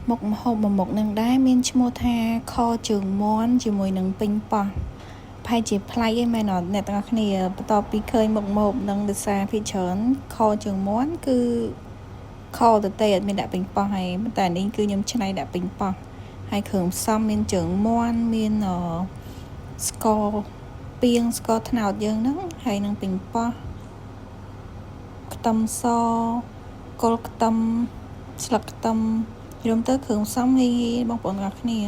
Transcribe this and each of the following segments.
មុខម្ហូបមួយមុខនឹងដែរមានឈ្មោះថាខជើងមាន់ជាមួយនឹងប៉េងប៉ោះប្រហែលជាប្លែកឯមែនអត់អ្នកទាំងអស់គ្នាបន្ទាប់ពីឃើញមុខម្ហូបនឹងដោយសារភាគច្រើនខជើងមាន់គឺខទៅទេអត់មានដាក់ប៉េងប៉ោះហើយតែនេះគឺខ្ញុំច្នៃដាក់ប៉េងប៉ោះហើយគ្រឿងផ្សំមានជើងមាន់មានស្ករពីងស្ករត្នោតយើងហ្នឹងហើយនឹងប៉េងប៉ោះខ្ទឹមសគល់ខ្ទឹមស្លឹកខ្ទឹមរួមទៅគ្រឿងផ្សំងាយៗបងប្អូនទាំងអស់គ្នា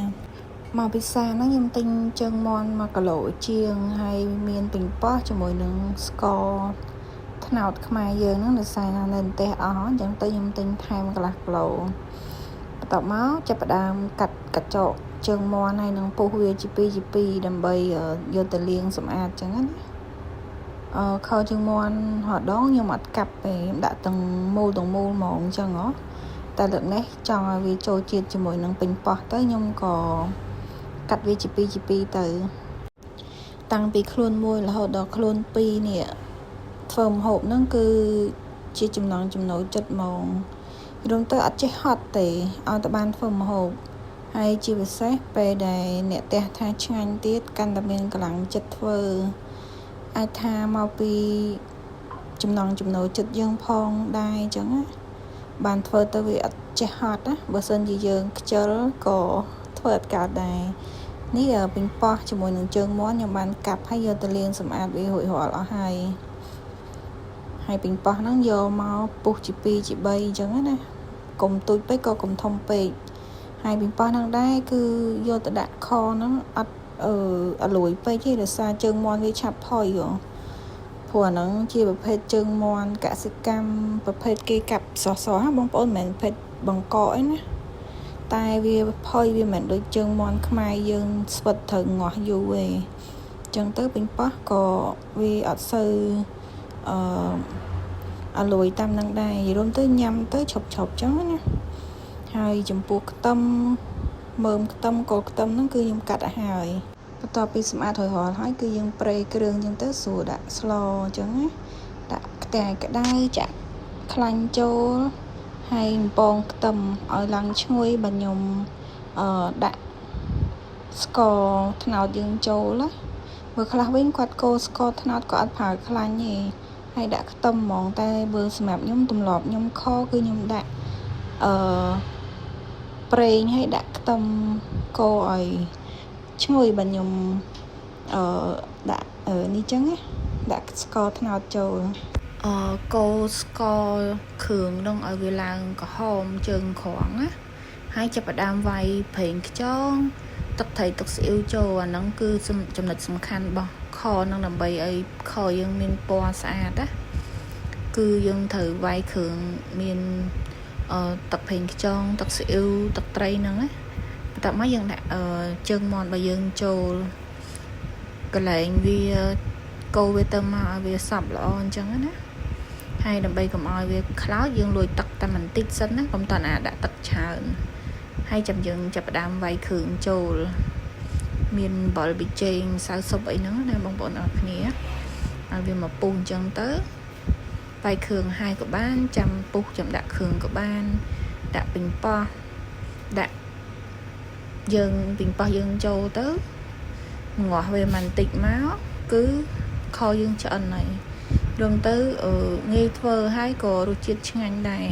មកពិសាហ្នឹងខ្ញុំទិញជើងមាន់1គីឡូជាងហើយមានប៉េងប៉ោះជាមួយនឹងស្ករត្នោតខ្មែរយើងហ្នឹងដោយសារនៅប្រទេសអស់អញ្ចឹងទៅខ្ញុំទិញថែមកន្លះគីឡូបន្ទាប់មកចាប់ផ្ដើមកាត់កញ្ចក់ជើងមាន់ហើយនឹងពុះវាជាពីរជាពីរដើម្បីយកទៅលាងសម្អាតអញ្ចឹងណាអឺខជើងមាន់រដងខ្ញុំអត់កាប់ទេខ្ញុំដាក់ទាំងមូលទាំងមូលហ្មងអញ្ចឹងហ៎តែលើកនេះចង់ឲ្យវាចូលជាតិជាមួយនឹងប៉េងប៉ោះទៅខ្ញុំក៏កាត់វាជាពីរជាពីរទៅ តាំងពីខ្លួនមួយរហូតដល់ខ្លួនពីរនេះធ្វើម្ហូបហ្នឹងគឺជាចំណង់ចំណូលចិត្តហ្មងរួមទៅអត់ចេះហត់ទេឲ្យតែបានធ្វើម្ហូបហើយជាពិសេសពេលដែលអ្នកផ្ទះថាឆ្ងាញ់ទៀតកាន់តែមានកម្លាំងចិត្តធ្វើអាចថាមកពីចំណង់ចំណូលចិត្តយើងផងដែរអញ្ចឹងណាបានធ្វើទៅវាអត់ចេះហត់ណាបើសិនជាយើងខ្ជិលក៏ធ្វើអត់កើតដែរនេះប៉េងប៉ោះជាមួយនឹងជើងមាន់ខ្ញុំបានកាប់ហើយយកទៅលាងសម្អាតវារួចរាល់អស់ហើយហើយប៉េងប៉ោះហ្នឹងយកមកពុះជា2ជា3អញ្ចឹងណាកុំទូចពេកក៏កុំធំពេកហើយប៉េងប៉ោះហ្នឹងដែរគឺយកទៅដាក់ខហ្នឹងអត់អឺអលួយពេកទេដោយសារជើងមាន់វាឆាប់ផុយហ៎ព្រោះអាហ្នឹងជាប្រភេទជើងមាន់កសិកម្មប្រភេទគេកាប់សសៗបងប្អូនមិនមែនប្រភេទបង្កកអីណាតែវាផុយវាមិនដូចជើងមាន់ខ្មែរយើងស្វិតត្រូវងាស់យូរទេអញ្ចឹងទៅប៉េងប៉ោះក៏វាអត់សូវអឺអលួយតាមនឹងដែររួមទៅញ៉ាំទៅឈប់ឈប់ចឹងណាហើយចំពោះខ្ទឹមមើមខ្ទឹមគល់ខ្ទឹមហ្នឹងគឺខ្ញុំកាត់ឲ្យហើយបន្ទាប់ពីសម្អាតរួចរាល់ហើយគឺយើងប្រេគ្រឿងចឹងទៅស្រួលដាក់ស្លអញ្ចឹងណាដាក់ខ្ទះក្តៅចាក់ខ្លាញ់ចូលហើយបំពងខ្ទឹមឲ្យឡើងឈ្ងុយបើខ្ញុំអឺដាក់ស្ករត្នោតយើងចូលណាបើខ្លះវិញគាត់កូរស្ករត្នោតក៏អត់ប្រើខ្លាញ់ទេហើយដាក់ខ្ទឹមហ្មងតែបើសម្រាប់ខ្ញុំទម្លាប់ខ្ញុំខគឺខ្ញុំដាក់អឺប្រេងហើយដាក់ខ្ទឹមកូរឲ្យឈ្ងុយបើខ្ញុំអឺដាក់នេះចឹងណាដាក់ស្ករត្នោតចូលអឺកូរស្ករគ្រឿងនឹងឲ្យវាឡើងក្រហមជើងក្រងណាហើយចាប់ផ្ដើមវាយប្រេងខ្យងទឹកត្រីទឹកស៊ីអ៊ីវចូលអាហ្នឹងគឺចំណុចសំខាន់របស់ខនឹងដើម្បីឲ្យខយើងមានពណ៌ស្អាតណាគឺយើងត្រូវវាយគ្រឿងមានអឺទឹកប្រេងខ្យងទឹកស៊ីអ៊ីវទឹកត្រីហ្នឹងណាបន្ទាប់មកយើងដាក់ជើងមាន់របស់យើងចូលកន្លែងវាកូរវាទៅមកឲ្យវាសព្វល្អអញ្ចឹងណាហើយដើម្បីកុំឲ្យវាខ្លោចយើងលួចទឹកតែបន្តិចសិនណាកុំតណាដាក់ទឹកច្រើនហើយចាំយើងចាប់ផ្ដើមវាយគ្រឿងចូលមានអំបិលប៊ីចេងម្សៅស៊ុបអីហ្នឹងណាបងប្អូនអរគ្នាឲ្យវាមកពុះអញ្ចឹងទៅវាយគ្រឿងហើយក៏បានចាំពុះចាំដាក់គ្រឿងក៏បានដាក់ប៉េងប៉ោះដាក់យើងប៉េងប៉ោះយើងចូលទៅងាស់វាបន្តិចមកគឺខយើងឆ្អិនហើយរួមទៅងាយធ្វើហើយក៏រសជាតិឆ្ងាញ់ដែរ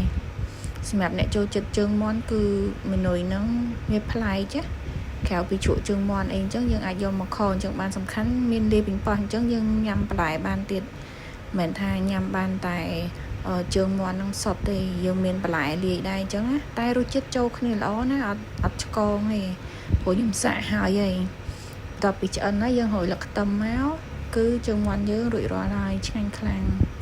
សម្រាប់អ្នកចូលចិត្តជើងមាន់គឺមេនុយហ្នឹងវាប្លែកណាក្រៅពីជ្រក់ជើងមាន់អីអញ្ចឹងយើងអាចយកមកខអញ្ចឹងបានសំខាន់មានលាយប៉េងប៉ោះអញ្ចឹងយើងញ៉ាំបន្លែបានទៀតមិនថាញ៉ាំបានតែជើងមាន់នឹងសុទ្ធទេយើងមានបន្លែលាយដែរអញ្ចឹងណាតែរសជាតិចូលគ្នាល្អណាអត់អត់ឆ្កងទេព្រោះខ្ញុំសាកហើយហើយបន្ទាប់ពីឆ្អិនហើយយើងរោយលឹកខ្ទឹមមកគឺជើងមាន់យើងរួចរាល់ហើយឆ្ងាញ់ខ្លាំង។